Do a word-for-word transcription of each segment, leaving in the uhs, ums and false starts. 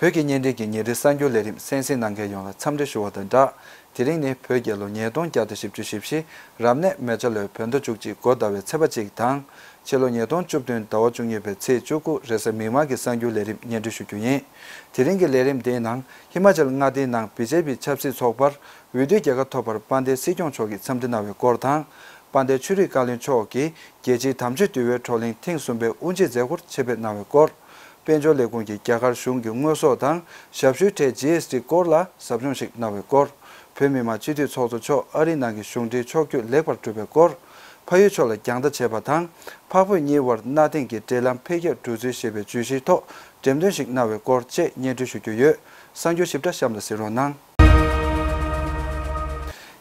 བོད་ཀྱི་བརྙན་འཕྲིན་གྱི་ཉིན་རེའི་གསར་འགྱུར་ལས་རིམ་གསན་གཟིགས་གནང་མཁན་ཡོངས་ལ་འཚམས་འདྲི་ཞུ་བ་དང་སྦྲགས། དེ་རིང་ནི་བོད་རྒྱལ་ལོ་ཉིས་སྟོང་བརྒྱ་དང་བཞི་བཅུ་ཞེ་བཞི། རབ་གནས་མེ་བྱ་ལོའི་བོད་ཟླ་བཅུ་གཅིག་འགོ་ཟླ་བའི་ཚེས་པ་གཅིག་དང་། ཕྱི་ལོ་ཉིས་སྟོང་བཅུ་བདུན་ཟླ་བ་བཅུ་གཉིས་པའི་ཚེས་བཅུ་དགུ། རེས་གཟའ་མིག་དམར་གྱི་གསར་འགྱུར་ལས་རིམ་སྙན་སྒྲོན་ཞུ་རྒྱུ་ཡིན། དེ་རིང་གི་ལས་རིམ་དེའི་ནང་ཧི་མ་ཅལ་མངའ་སྡེའི་ནང་བི་ཇེ་པི་ཆབ་སྲིད་ཚོགས་པར་འོས་བསྡུའི་རྒྱལ་ཁ་ཐོབ་པར་དཔལ་ལྡན་སྲིད་སྐྱོང་མཆོག་གིས་འཚམས་འདྲི་གནང་བའི་སྐོར་དང་། དཔལ་ལྡན་ཆོས་རིག་བཀའ་བློན་མཆོག་གིས་རྒྱལ་སྤྱིའི་དམ་ཆོས་འདུལ་བའི་བགྲོ་གླེང་ཐེངས་གསུམ་པའི་དབུ་འབྱེད་མཛད་སྒོར་ཆེད་ཕེབས་གནང་བའི་སྐོར། དཔལ་འབྱོར་ལས་ཁུངས་ཀྱིས་རྒྱ་གར་གཞུང་གི་དངོས་ཟོག་དང་ཞབས་ཞུའི་ཁྲལ་ཇི་ཨེས་ཊི་སྐོར་ལ་ཟབ་སྦྱོང་ཞིག་གནང་བའི་སྐོར། བོད་མི་མང་སྤྱི་འཐུས་ཚོགས་གཙོ་མཆོག་ཨ་རིའི་ནང་གི་གཞུང་འབྲེལ་ཕྱོགས་བསྐྱོད་ལེགས་པར་གྲུབ་པའི་སྐོར། ཕ་ཡུལ་ཕྱོགས་ལ་རྒྱང་ལྟ་བྱས་པ་དང་། འཕགས་བོད་གཉིས་དབར་གནའ་དེང་གི་འབྲེལ་ལམ་འཕེལ་རྒྱས་འགྲོ་ཚུལ་ཞེས་པའི་བརྗོད་གཞིའི་ཐོག་འགྲེམས་སྟོན་ཞིག་གནང་བའི་སྐོར་བཅས་སྙན་སྒྲོན་ཞུ་རྒྱུ་ཡོད། གསར་འགྱུར་ཞིབ་ཕྲ་གཤམ་ལ་གཟིགས་རོགས་གནང་།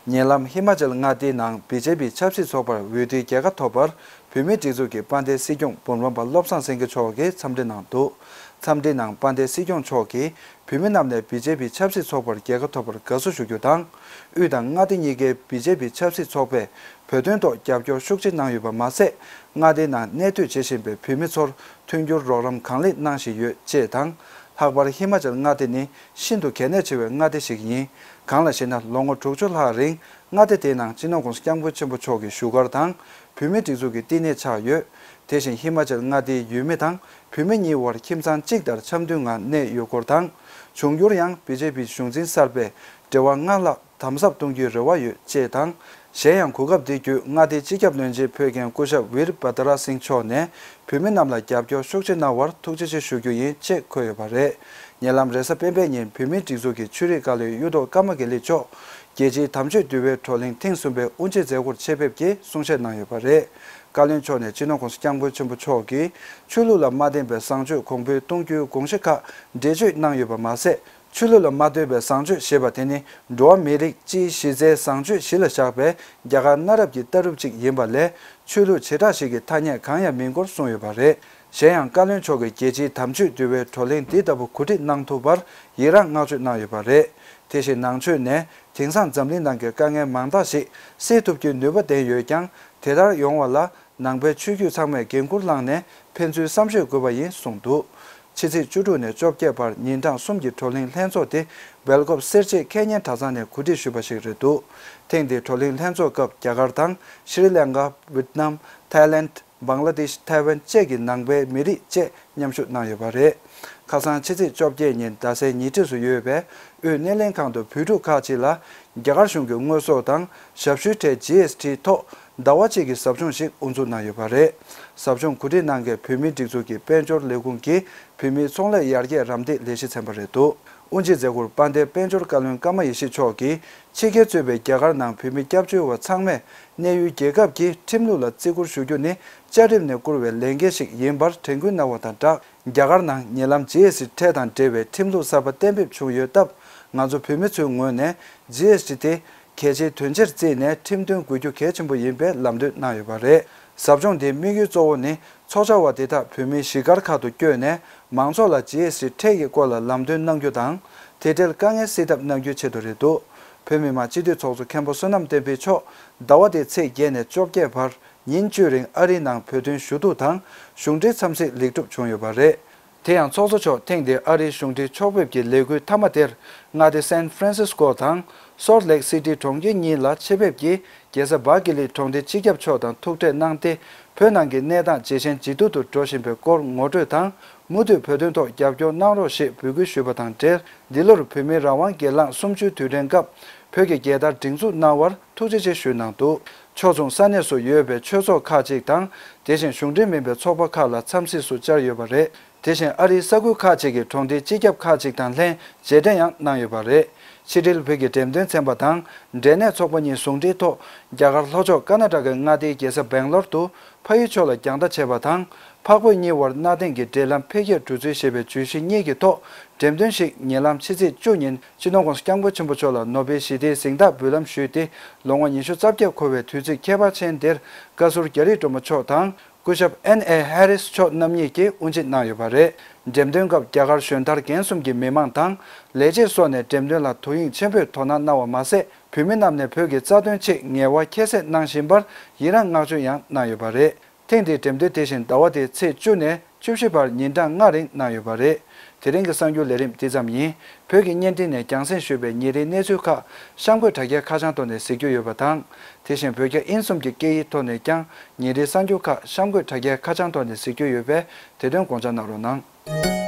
ཉེ་ལམ་ཧི་མ་ཅལ་མངའ་སྡེའི་ནང་བི་ཇེ་པི་ཆབ་སྲིད་ཚོགས་པར་འོས་བསྡུའི་རྒྱལ་ཁ་ཐོབ་པར་བོད་མིའི་སྒྲིག་འཛུགས་ཀྱི་དཔལ་ལྡན་སྲིད་སྐྱོང་འབུམ་རམས་པ་བློ་བཟང་སེང་གེ་མཆོག་གིས་འཚམས་འདྲི་གནང་འདུག་འཚམས་འདྲིའི་ནང་དཔལ་ལྡན་སྲིད་སྐྱོང་མཆོག་གིས་བོད་མི་རྣམས་ནས་བི་ཇེ་པི་ཆབ་སྲིད་ཚོགས་པར་རྒྱལ་ཁ་ཐོབ་པར་དགའ་བསུ་ཞུ་རྒྱུ་དང་། དབུས་དང་མངའ་སྡེ་གཉིས་ཀའི་བི་ཇེ་པི་ཆབ་སྲིད་ཚོགས་པས་བོད་དོན་ཐོག་རྒྱབ་སྐྱོར་ཤུགས་ཆེ་གནང་ཡོད་པ་མ་ཟད། མངའ་སྡེའི་ནང་གནས་སྡོད་བྱེད་བཞིན་པའི་བོད་མི་ཚོར་མཐུན་འགྱུར་རོགས་རམ་གང་ལེགས་གནང་བཞིན་ཡོད་ཅེས་དང་། ལྷག་པར་ཧི་མ་ཅལ་མངའ་སྡེ་ནི་ཤིན་ཏུ་གལ་གནད་ཆེ་བའི་མངའ་སྡེ་ཞིག་ཡིན། གང་ལ་ཞེ་ན། ལོ་ངོ་དྲུག་ཅུ་ལྷག་རིང་མངའ་སྡེ་དེའི་ནང་སྤྱི་ནོར་༸གོང་ས་༸སྐྱབས་མགོན་ཆེན་པོ་མཆོག་གི་བཞུགས་སྒར་དང་བོད་མིའི་སྒྲིག་འཛུགས་ཀྱི་བསྟི་གནས་ཆགས་ཡོད། དེ་བཞིན་ཧི་མ་ཅལ་མངའ་སྡེའི་ཡུལ་མི་དང་བོད་མི་གཉིས་དབར་ཁྱིམ་ཚང་གཅིག་ལྟར་འཆམ་མཐུན་ངང་གནས་ཡོད་སྐོར་དང་། འབྱུང་འགྱུར་ཡང་བི་ཇེ་པི་གཞུང་འཛིན་གསར་པས་འབྲེལ་བ་སྔར་ལྷག་དམ་ཟབ་གཏོང་རྒྱུའི་རེ་བ་ཡོད་ཅེས་དང་། གཞན་ཡང་གོ་སྐབས་འདི་བརྒྱུད་མངའ་སྡེའི་སྤྱི་ཁྱབ་བློན་ཆེན་ཕེབས་མཁན་སྐུ་ཞབས་ཝིར་བ་ཏ་ར་སིང་མཆོག་ནས་བོད་མི་རྣམས་ལ་རྒྱབ་སྐྱོར་ཤུགས་ཆེ་གནང་བར་ཐུགས་རྗེ་ཆེ་ཞུ་རྒྱུ་ཡིན་ཅེས་འཁོད་ཡོད་པ་རེད། ཉེ་ལམ་རེས་གཟའ་སྤེན་པའི་ཉིན་བོད་མིའི་སྒྲིག་འཛུགས་ཀྱི་ཆོས་རིག་བཀའ་བློན་གཡུ་ཐོག་ཀརྨ་དགེ་ལེགས་མཆོག་རྒྱལ་སྤྱིའི་དམ་ཆོས་འདུལ་བའི་བགྲོ་གླེང་ཐེངས་གསུམ་པའི་དབུ་འབྱེད་མཛད་སྒོར་ཆེད་ཕེབས་ཀྱིས་གསུང་བཤད་གནང་ཡོད་པ་རེད། བཀའ་བློན་མཆོག་ནས་སྤྱི་ནོར་༸གོང་ས་༸སྐྱབས་མགོན་ཆེན་པོ་མཆོག་གིས་ཆོས་ལུགས་ལ་མ་བརྟེན་པའི་བཟང་སྤྱོད་གོང་འཕེལ་གཏོང་རྒྱུའི་དགོངས་གཞི་ཁག་འགྲེལ་བརྗོད་གནང་ཡོད་པ་མ་ཟད། ཆོས་ལུགས་ལ་མ་ལྟོས་པའི་བཟང་སྤྱོད་ཞེས་པ་དེ་ནི་འགྲོ་བ་མི་རིགས་སྤྱིའི་གཞི་རྩའི་བཟང་སྤྱོད་གཞི་ལ་བཞག་པའི་རྒྱ་གར་གནའ་རབས་ཀྱི་ལྟ་གྲུབ་ཅིག་ཡིན་པ་ལས། ཆོས་ལུགས་བྱེ་བྲག་ཞིག་གི་ཐ་སྙད་གང་ཡང་མིན་སྐོར་གསུངས་ཡོད་པ་རེད། གཞན་ཡང་བཀའ་བློན་མཆོག་གིས་རྒྱལ་སྤྱིའི་དམ་ཆོས་འདུལ་བའི་བགྲོ་གླེང་འདི་ལྟ་བུ་གོ་སྒྲིག་གནང་ཐུབ་པར་ཡི་རངས་བསྔགས་བརྗོད་གནང་ཡོད་པ་རེད། དེ་བཞིན་ནང་ཆོས་ནས་དེང་སང་འཛམ་གླིང་ནང་གི་དཀའ་ངལ་མང་དག་ཞིག་སེལ་ཐུབ་རྒྱུའི་ནུས་པ་ལྡན་ཡོད་ཀྱང་། དེ་ལྟར་ཡོང་བ་ལ། ནང་པའི་ཆོས་བརྒྱུད་ཚང་མས་འགན་འཁུར་བླངས་ནས་ཕན་ཚུན་བསམ་ཤེས་དགོས་པ་ཡིན་གསུངས་འདུག་ཕྱི་ཚེས་བཅུ་དྲུག་ནས་བཅོ་བརྒྱད་བར་ཉིན་གྲངས་གསུམ་གྱི་བགྲོ་གླེང་ལྷན་ཚོགས་དེ་སྦེལ་ཀོབ་སེར་བྱེས་ཁེ་ཉན་གྲྭ་ཚང་ནས་གོ་སྒྲིག་ཞུས་པ་ཞིག་རེད་འདུག་ཐེངས་འདིའི་བགྲོ་གླེང་ལྷན་ཚོགས་སྐབས་རྒྱ་གར་དང་ཤྲི་ལང་ཀ། ཝི་ཏི་ནམ། ཐའི་ལེནྜ། བང་ལ་དེཤ། ཐའེ་ཝན་བཅས་ཀྱི་ནང་པའི་མི་རིགས་བཅས་མཉམ་ཞུགས་གནང་ཡོད་པ་རེད། ཁ་སང་ཕྱི་ཚེས་བཅོ་བརྒྱད་ཉིན་རྡ་སའི་ཉེ་འཁྲིས་སུ་ཡོད་པའི་དབུས་སྣེ་ལེན་ཁང་དུ་བོད་ཕྲུག་ཁག་ཅིག་ལ་རྒྱ་གར་གཞུང་གི་དངོས་ཟོག་དང་ཞབས་ཞུའི་ཁྲལ་ཇི་ཨེས་ཊི་ཐོག་ཟླ་བ་གཅིག་གི་ཟབ་སྦྱོང་ཞིག་དབུ་འཛུགས་གནང་ཡོད་པ་རེད། ཟབ་སྦྱོང་གོ་སྒྲིག་གནང་མཁན་བོད་མིའི་སྒྲིག་འཛུགས་ཀྱི་དཔལ་འབྱོར་ལས་ཁུངས་ཀྱི་བོད་མིའི་ཚོང་ལས་ཡར་རྒྱས་རམ་འདེགས་ལས་གཞི་ཚན་པ་རེད་འདུག་དབུ་འབྱེད་མཛད་སྒོར་དཔལ་ལྡན་དཔལ་འབྱོར་བཀའ་བློན་ཀརྨ་ཡེ་ཤེས་མཆོག་གིས། ཕྱི་རྒྱལ་གཙོས་པའི་རྒྱ་གར་ནང་བོད་མི་སྐྱབས་བཅོལ་བ་ཚང་མས་གནས་ཡུལ་རྒྱལ་ཁབ་ཀྱི་ཁྲིམས་ལུགས་ལ་བརྩི་བཀུར་ཞུ་རྒྱུ་ནི་བཅའ་ཁྲིམས་ནས་བསྐུར་བའི་ལས་འགན་ཞིག་ཡིན་པར་དྲན་སྐུལ་གནང་བ་དང་སྦྲགས། རྒྱ་གར་ནང་ཉེ་ལམ་ཇི་ཨེས་ཊི་ཁྲལ་དང་འབྲེལ་བའི་ཁྲིམས་ལུགས་གསར་པ་གཏན་འབེབས་བྱུང་ཡོད་སྟབས། ང་ཚོ་བོད་མི་ཚོའི་ངོས་ནས་ཇི་ཨེས་ཊི་དེ་གལ་ཆེའི་དོན་ཆེར་བརྩིས་ནས་ཁྲིམས་མཐུན་དགོས་རྒྱུ་གལ་ཆེན་པོ་ཡིན་པའི་ལམ་སྟོན་གནང་ཡོད་པ་རེད། ཟབ་སྦྱོང་དེའི་དམིགས་ཡུལ་གཙོ་བོ་ནི། ཚོགས་བཅར་བ་དེ་དག་བོད་མིའི་གཞིས་སྒར་ཁག་ཏུ་བསྐྱོད་ནས་མང་ཚོགས་ལ་ཇི་ཨེས་ཊི་ཁྲལ་གྱི་སྐོར་ལ་ལམ་སྟོན་གནང་རྒྱུ་དང་། དེ་འབྲེལ་དཀའ་ངལ་སེལ་ཐབས་གནང་རྒྱུའི་ཆེད་དུ་རེད་འདུག་བོད་མི་མང་སྤྱི་འཐུས་ཚོགས་གཙོ་མཁན་པོ་བསོད་ནམས་བསྟན་འཕེལ་མཆོག་ཟླ་བ་འདིའི་ཚེས་བརྒྱད་ནས་བཅོ་བརྒྱད་བར་ཉིན་བཅུའི་རིང་ཨ་རིའི་ནང་བོད་དོན་ཞུ་གཏུག་དང་གཞུང་འབྲེལ་འཚམས་གཟིགས་ལེགས་གྲུབ་བྱུང་ཡོད་པ་རེད། དེ་ཡང་ཚོགས་གཙོ་མཆོག་ཐེངས་འདིའི་ཨ་རིའི་གཞུང་འབྲེལ་ཕྱོགས་ཕེབས་ཀྱི་ལས་འགུལ་མཐའ་མ་དེར་མངའ་སྡེ་སན་ཧྥ་རན་སིས་ཀོ་དང་སོལ་ལེག་སི་ཊི་གྲོང་ཁྱེར་གཉིས་ལ་ཆེད་ཕེབས་ཀྱིས། རྒྱལ་ས་སྦ་ཀི་ལི་གྲོང་སྡེའི་སྤྱི་ཁྱབ་མཆོག་དང་ཐུག་འཕྲད་གནང་སྟེ། བོད་ནང་གི་གནས་སྟངས་ཇེ་ཞན་ཇེ་སྡུག་ཏུ་འགྲོ་བཞིན་པའི་སྐོར་ངོ་སྤྲོད་དང་། མུ་མཐུད་བོད་དོན་ཐོག་རྒྱབ་སྐྱོར་གནང་རོགས་ཞེས་འབོད་སྐུལ་ཞུས་པ་དང་འབྲེལ། འདི་ལོར་བོད་མིའི་རང་དབང་སྒེར་ལངས་གསུམ་བཅུའི་དུས་དྲན་སྐབས་བོད་ཀྱི་རྒྱལ་དར་སྒྲེང་འཛུགས་གནང་བར་ཐུགས་རྗེ་ཆེ་ཞུས་གནང་འདུག་ཕྱོགས་མཚུངས་ས་གནས་སུ་ཡོད་པའི་ཆོས་ཚོགས་ཁག་ཅིག་དང་། དེ་བཞིན་གཞུང་འབྲེལ་མིན་པའི་ཚོགས་པ་ཁག་ལ་འཚམས་གཟིགས་སུ་བཅར་ཡོད་པ་རེད། དེ་བཞིན་ཨ་རིའི་ས་ཁུལ་ཁག་ཅིག་གི་གྲོང་སྡེའི་སྤྱི་ཁྱབ་ཁག་ཅིག་དང་ལྷན་རྗེས་དྲན་ཡང་གནང་ཡོད་པ་རེད། ཕྱི་དྲིལ་བོད་ཀྱི་འགྲེམས་སྟོན་ཚན་པ་དང་འབྲས་ནད་ཚོགས་པ་གཉིས་ཟུང་འབྲེལ་ཐོག་རྒྱ་གར་ལྷོ་ཕྱོགས་ཀར་ན་ཊ་ཀའི་མངའ་སྡེའི་རྒྱལ་ས་སྦེང་ལོར་དུ་ཕ་ཡུལ་ཕྱོགས་ལ་རྒྱང་ལྟ་བྱས་པ་དང་། འཕགས་བོད་གཉིས་དབར་གནའ་དེང་གི་འབྲེལ་ལམ་འཕེལ་རྒྱས་འགྲོ་ཚུལ་ཞེས་པའི་བརྗོད་གཞི་གཉིས་ཀྱི་ཐོག་འགྲེམས་སྟོན་ཞིག་ཉེ་ལམ་ཕྱི་ཚེས་བཅུ་ཉིན་སྤྱི་ནོར་༸གོང་ས་༸སྐྱབས་མགོན་ཆེན་པོ་མཆོག་ལ་ནོ་བེལ་ཞི་བདེའི་གཟེངས་རྟགས་འབུལ་ལམ་ཞུས་ཏེ། ལོ་ངོ་ཉི་ཤུ་རྩ་བརྒྱད་འཁོར་བའི་དུས་ཚིགས་ཁྱད་པར་ཅན་དེར་བཀའ་ཟུར་རྒྱ་རི་སྒྲོལ་མ་མཆོག་དང་། སྐུ་ཞབས་ཨེན་ཨེ་ཧེ་རིས་མཆོག་རྣམ་གཉིས་ཀྱིས་དབུ་འབྱེད་གནང་ཡོད་པ་རེད། འགྲེམས་སྟོན་སྐབས་རྒྱ་གར་གཞོན་དར་རྒན་གསུམ་གྱི་མི་མང་དང་། ལས་བྱེད་སོགས་ནས་འགྲེམས་སྟོན་ལ་དོ་དབྱིངས་ཆེན་པོས་དོ་སྣང་གནང་བ་མ་ཟད། བོད་མི་རྣམས་ནས་བོད་ཀྱི་རྩ་དོན་ཆེད་ངལ་བ་ཁྱད་བསད་གནང་བཞིན་པར་ཡི་རངས་བསྔགས་བརྗོད་ཡང་གནང་ཡོད་པ་རེད། ཐེངས་འདིའི་འགྲེམས་སྟོན་དེ་བཞིན་ཟླ་བ་འདིའི་ཚེས་བཅུ་ནས་བཅུ་བཞི་བར་ཉིན་གྲངས་ལྔ་རིང་གནང་ཡོད་པ་རེད། དེ་རིང་གི་གསར་འགྱུར་ལས་རིམ་འདི་ཙམ་ཡིན། བོད་ཀྱི་བརྙན་འཕྲིན་ནས་རྒྱང་སྲིང་ཞུས་པའི་ཉིན་རེའི་གནས་ཚུལ་ཁག་གཤམ་འཁོད་དྲ་རྒྱའི་ཁ་བྱང་ཐོག་ནས་གཟིགས་རྒྱུ་ཡོད་པ་དང་། དེ་བཞིན་བོད་རྒྱ་དབྱིན་གསུམ་གྱི་སྐད་ཡིག་ཐོག་ནས་ཀྱང་ཉིན་རེའི་གསར་འགྱུར་ཁག་གཤམ་འཁོད་དྲ་རྒྱའི་ཁ་བྱང་ཐོག་ནས་གཟིགས་རྒྱུ་ཡོད་པས། དེ་དོན་དགོངས་འཇགས་གནང་རོགས་གནང་།